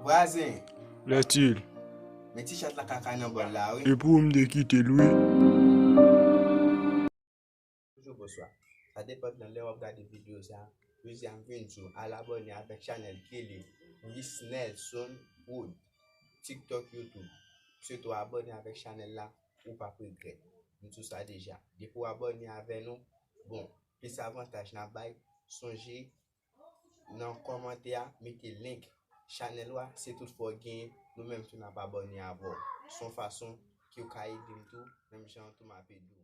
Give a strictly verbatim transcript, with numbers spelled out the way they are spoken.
Vwazen, Lètil. Men ti chat la kaka nan bòl la, wi. E pou ou m te kite l, wi. Bonjou, bonswa. Sa depann nan lè w ap gade videyo sa. Jodi a m vin di w al abòne avèk chanèl Kelly Wisnelson Wood, TikTok, YouTube. Sitou abòne avèk chanèl la, ou p ap regrèt. M di w sa deja. Depi w abòne avè nou, bon, plis avantaj n ap bay. Sonje nan kòmantè a, mete link chanèl ou a, si toutfwa w genyen, nou menm tou n ap abòne avè w. Se yon fason ke w ka ede m tou, menm jan tou m ap ede w.